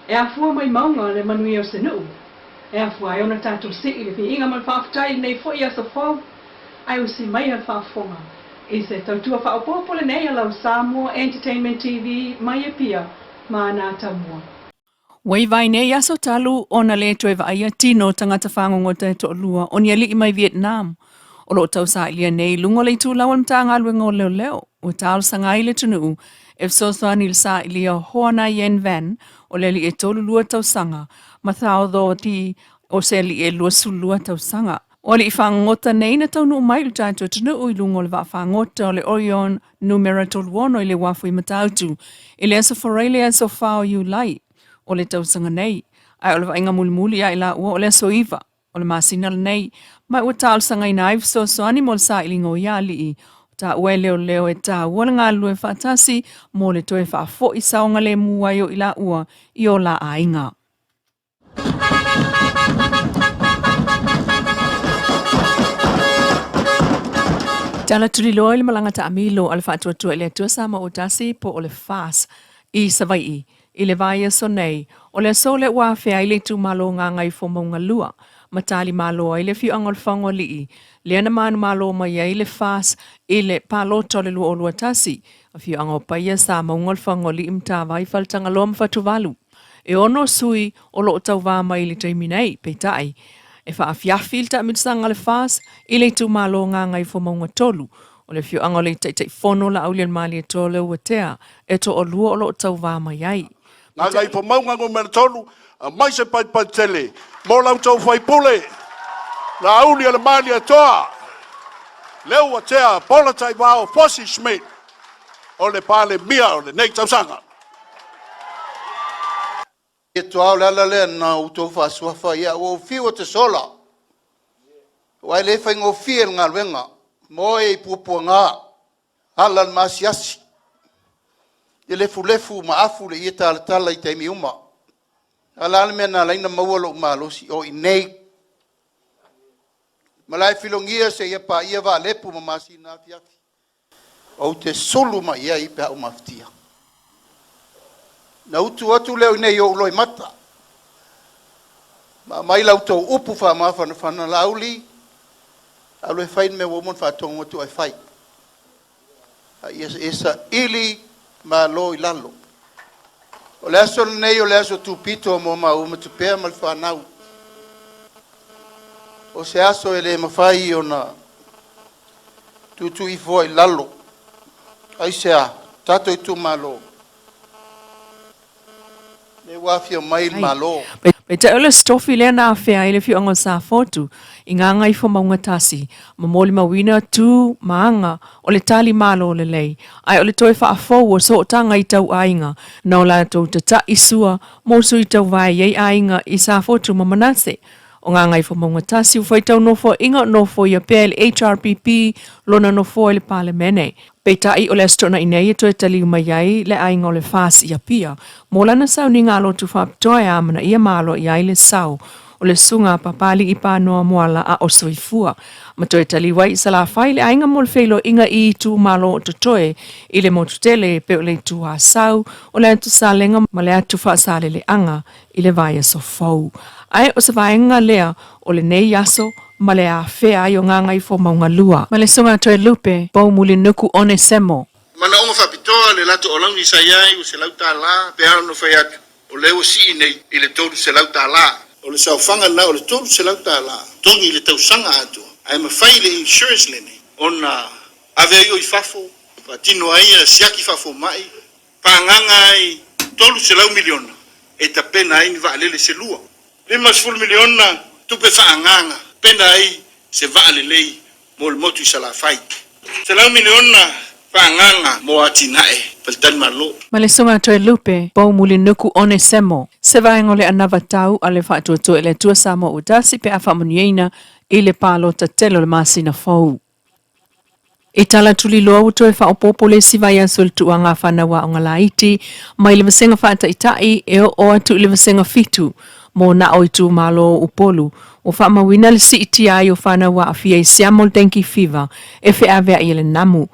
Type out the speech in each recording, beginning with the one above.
E afua mai mauga le manuia o se nuu, e afua ai ona tatou sii le viiga ma le faafetai i lenei foi aso fou, ae usi maia le faafofoga i se tautua faaopoopo lenei a lau Samoa Entertainment TV mai Apia ma ana atamua. Ua iva ai nei aso talu ona le toe vaaia tino tagata fagogota e toalua o ni alii mai Vietnam o lo o tausailia nei i luga o le itulau o le Matagaluega o Leoleo ua talosaga ai le atunuu e fesoasoani i le sailia o Hoa Nguyen Van o le alii e 32 tausaga ma Thao Tho Thi o se alii e 22 tausaga. O alii fagogota nei na taunuu mai i lo tatou atunuu i luga o le vaafagota o le Orion Numera 36 i le uafu i Matautu i le aso Faraile aso 4 o Iulai o le tausaga nei, ae o le vaaiga mulimuli ia i laua o le aso 9 o le masina lenei, ma ua talosagaina ai fesoasoani mo le sailiga o ia alii o taua e leoleo e taua le galulue faatasi mo le toe faafoi saogalemu ai o i laua i o la aiga. Tala tuliloa i le malaga taamilo a le Faatuatua i le Atua Samoa ua tasi po o le FAS i Savaii i le vaiaso nei, o le aso lea ua afea ai le itumalo Gagaifomauga 2 ma talimalo ai le afioaga o Lefagaoalii, lea na manumalo mai ai le FAS i le palota o le 2021, afioaga o Paia, Samauga, Lefagaoalii, Matavai, Faletagaloa ma Fatuvalu. E ono sui o lo o tauvā mai i le taimi nei, peitai, e faafiafi le taamilosaga a le FAS i le itumalo Gagaifomauga 3, o le afioaga o le Taitaifono Laaulialemalietoa Leuatea e toalua o lo o tauvā mai ai. Gagaifomauga Nu.3, aumai se paepae tele mo la outou faipule, Laaulialemalietoa, Leuatea Polataivao Fosi Schmidt, o le Palemia o lenei tausaga. Tuau o le ala lea na outou faasuafa ai au, ua ou fiu e sola, aua e le faigofie le galuega, moe i puapuaga, ala le maasiasi, e lefulefu ma afu le ie talatala i taimi uma. A o le a le mea na ala ai ona maua lou malosi o i inei? Malae filogia seia paia Vaalepu ma masina afiafi. Ou te sulu mai ai pe a ou mafatia. Na utu atu lea o i inei i ou loimata, ma aumai la outou upu faamafanafana, Laauli, alu e fai le mea ua uma ona faatonu atu ae fai. A ia e saili malo i lalo. O le aso lenei o le aso tupito mo maua ma Tupea ma le fanau. O se aso e le mafai ona tuutuifua i lalo. Aisea? Tatou itumalo, lea ua afio mai le Malo. Peitai o le sitofi lea na afea ai le afioaga o Safotu i Gagaifomauga Tasi ma molimauina tu ma aga o le tali malo lelei, ae o le toe faafou o sootaga i tauaiga na o latou tata'i sua mo sui tauvae i ai aiga i Safotu ma Manase. O Gagaifomauga Tasi ua faitau nofoaiga o nofoia pea e le HRPP lona nofoa i le Palemene. Peitai, o le Aso Toonai nei e toe taliu mai ai le aiga o le FAS i Apia mo lana sauniga alotu faapitoa e amanaia ma aloaia ai le sao o le Susuga a Papalii Panoa Moala a o soifua ma toe taliu ai i Salafai le aiga mo le feiloaiga i itumalo o totoe i le motu tele e pei o le Itu Asau, o le Atu Salega ma le Atu Faasaleleaga i le vaiaso fou. Ae o se vaega lea o lenei aso ma le afea ai o Gagaifomauga 2. Ma le Susuga Toelupe Poumulinuku Onesemo. Manaoga faapitoa le latou alauni sa i ai ua $100 pe a ona fai atu o lea ua sii nei i le $300. O le saofaga lena o le $300 togi i le tausaga atoa ae mafai le insurance lenei ona ave ai oe i fafo faatino ai siaki faafomai Pagaga ai $300 miliona e tapena ai ni vaalele se lua. $50 miliona tupe faaagaaga tapena ai se vaa lelei mo le motu i Salafai. $100 miliona faaagaaga mo atinae faletalimalo. Ma le Susuga Toelupe Poumulinuku Onesemo, se vaega o le anava tau a le Faatuatua i le Atua Samoa ua tasi pe a faamanuiaina i le palota tele o le masina fou. I tala tuliloa ua toe faaopoopo le isi vaiaso i le tuuaga a fanau aoga laiti mai le vasega faataitai e oo atu i le vasega fitu mo na o itumalo o Upolu. Ua faamauina le siitia ai o fanau aafia i siama o le dengue fever e feaveai e le namu.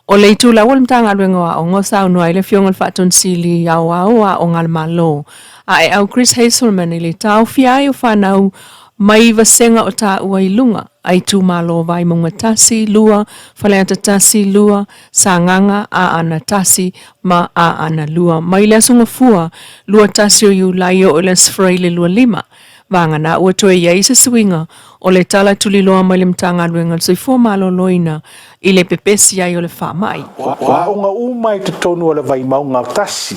O le itulau o le Matagaluega o Aoga o saunoa ai le Afioga i le Faatonu Sili Aoao o Aoga a le Malo, Aeau Chris Hazelman i le taofia ai o fanau mai vasega o taua i luga a itumalo Vaimauga 1, 2, Faleata 1, 2, Sagaga, Aana 1 ma Aana 2 mai le Aso Gafua 21 o Iulai e oo i le Aso Faraile 25. Vagana ua toe i ai se suiga o le tala tuliloa mai le Matagaluega o le Soifua Maloloina i le pepesi ai o le faamai. O aoga uma i totonu o le Vaimauga 1,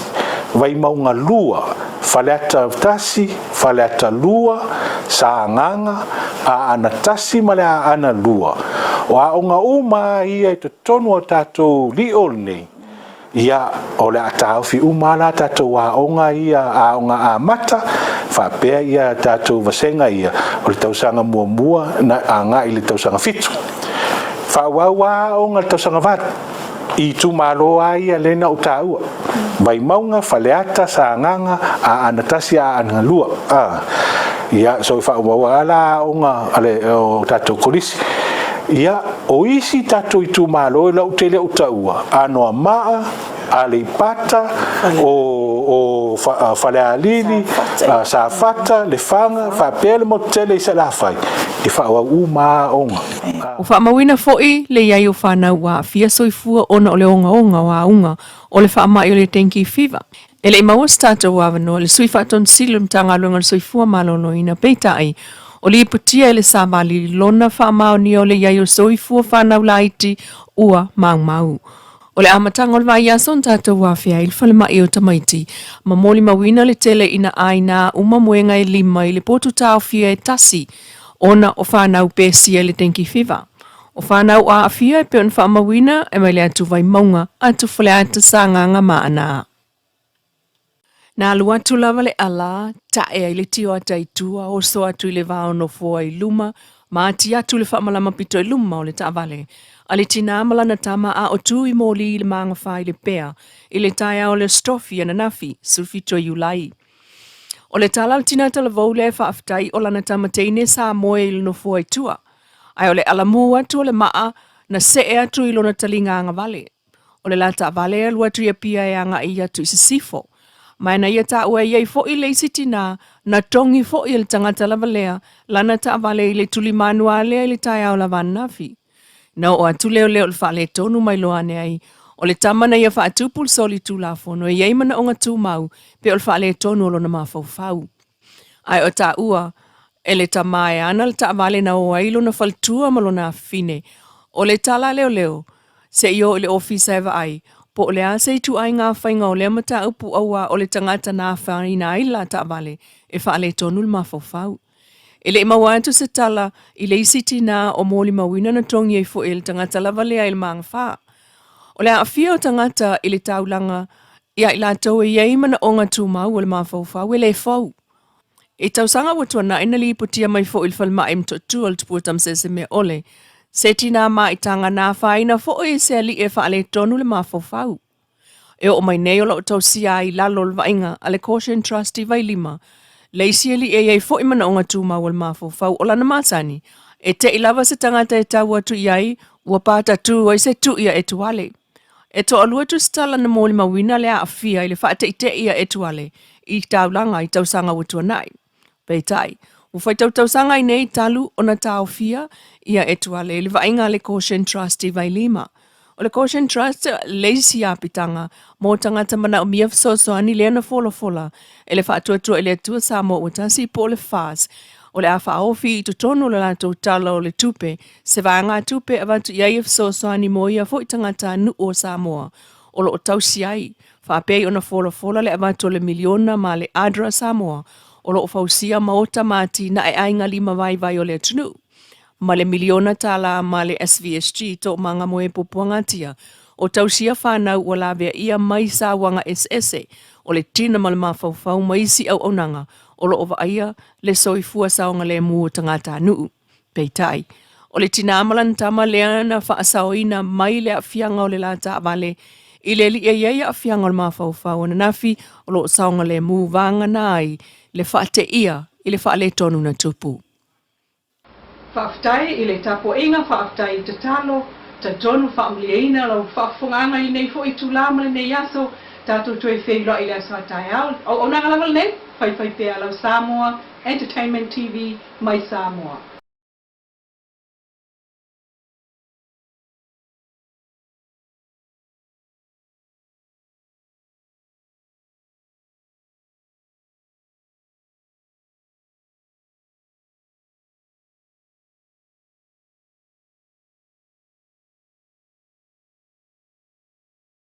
Vaimauga 2, Faleata 1, Faleata 2, Sagaga, Aana 1 ma le Aana 2. O aoga uma lava ia i totonu o tatou lio lenei, Ia, o le a taofi uma lava la tatou aoga ia, aoga amata, faapea ia tatou vasega ia, o le tausaga muamua na agai i le tausaga fitu. Faaauau lava aoga i le tausaga valu, i itumalo lava ia lea na ou taua, Vaimauga, Faleata, Sagaga, Aana 1, Aana 2. A, ia, so e faaauau lava la aoga a le o tatou kolisi. Ia, o isi tatou itumalo e lautele ou taua, Anoamaa, Aleipata, o, o Falealili, Safata, Lefaga, faapea le motu tele i Salafai, e faaauau uma lava aoga. Ua faamauina foi le i ai o fanau ua aafia soifua ona o le ogaoga o auga o le faamai o le dengue fever. E le i maua se tatou avanoa i le Sui Faatonu Sili o le Matagaluega o le Soifua Maloloina, peitai, o lipotia e le Savali lona faamaonia o le i ai o soifua fanau laiti ua maumau. O le amataga o le vaiaso na tatou afea ai le falemai o tamaiti ma molimauina le tele ina āina uma moega e lima i le potu taofia e tasi ona o fanau pesia i le dengue fever. O fanau aafia e pei ona faamauina e mai le atu Vaimauga atu Faleata Sagaga ma Aana. Na alu atu lava le ala, tae ai le tio ata i tua, oso atu i le vao nofoa i luma, ma ati atu le faamalama pito i luma o le taavale a le tinā ma lana tama a o tu i moli i le magafa i le pea i le taeao o le Aso Tofi ananafi, 17 o Iulai. O le tala a le tinā talavou lea e faafetai o lana tama teine sa moe i le nofoa i tua, ae o le alamu atu o le maa na see atu i lona taliga agavale. O le la taavale e alu atu i Apia e agai atu i Sisifo. Ma e na ia taua e i ai foi le isi tinā na togi foi e le tagata lava lea lana taavale i le tulimanu a lea i le taeao lava ananafi. Na oo atu lea o lea o le faaletonu mai loa ane ai o le tama na ia faatupu le soli tulafono e i ai manaoga tumau pe o le faaletonu o lona mafaufau. Ae o taua, e le tama e ana le taavale na o ai lona faletua ma lona afafine. O le tala a leoleo, se i o i le ofisa e vaai, po o le a se ituaiga faiga o lea mataupu auā o le tagata na afaina ai le la taavale e faaletonu le mafaufau. E le i maua atu se tala i le isi tinā o molimauina na togi ai foi e le tagata lava lea i le magafa. O le aafia o tagata i le taulaga Ia i latou e i ai manaoga tumau o le mafaufau e le fou. I tausaga ua tuanai na lipotia mai foi i le falemai Motootua o le Tupua Tamasesemeaole, se tinā maitaga na afaina foi e se alii e faaletonu le mafaufau. E oo mai nei o lo o tausia ai i lalo o le vaaiga a le Caution Trust i Vailima le isi alii e i ai foi manaoga tumau o le mafaufau o lana masani, e te'i lava se tagata e tau atu i ai ua patatū ai se tui a Etuale. E toalua tusitala na molimauina le aafia i le faate'ite'i a Etuale i taulaga i tausaga ua tuanai. Peitai, ua faitau tausaga ai nei talu ona taofia ia Etuale i le vaaiga a le Goshen Trust i Vailima. O le Goshen Trust le isi apitaga mo tagata manaomia fesoasoani lea na folafola e le Faatuatua i le Atua Samoa Ua Tasi po o le FAS o le a faaofi i totonu o le latou Tala o le Tupe se vaegatupe e avatu i ai e fesoasoani mo ia foi tagatanuu o Samoa o lo o tausi ai, faapei ona folafola le avatu o le miliona ma le ADRA Samoa o lo o fausia maota ma atinae aiga lima vaivai o le atunuu, ma le miliona tala ma le SVSG Toomaga Moe Puapuagatia o tausia fanau ua laveaia mai sauaga eseese o le tina ma le mafaufau ma isi auaunaga o lo o vaaia le soifua saogalemu o tagatanuu. Peitai, o le tinā ma lana tama lea na faasaoina mai le aafiaga o le la taavale i le alii e i ai aafiaga o le mafaufau ananafi o lo o saogalemu vagana ai le faateia i le faaletonu na tupu. Faafetai i le tapuaiga, faafetai i tatalo, Talitonu faamalieina lau faafofogaaga i lenei foi itulā ma lenei aso. Tatou toe feiloai i le aso a taeao. O auaunaga lava lenei, faifaipea lau Samoa Entertainment TV mai Samoa.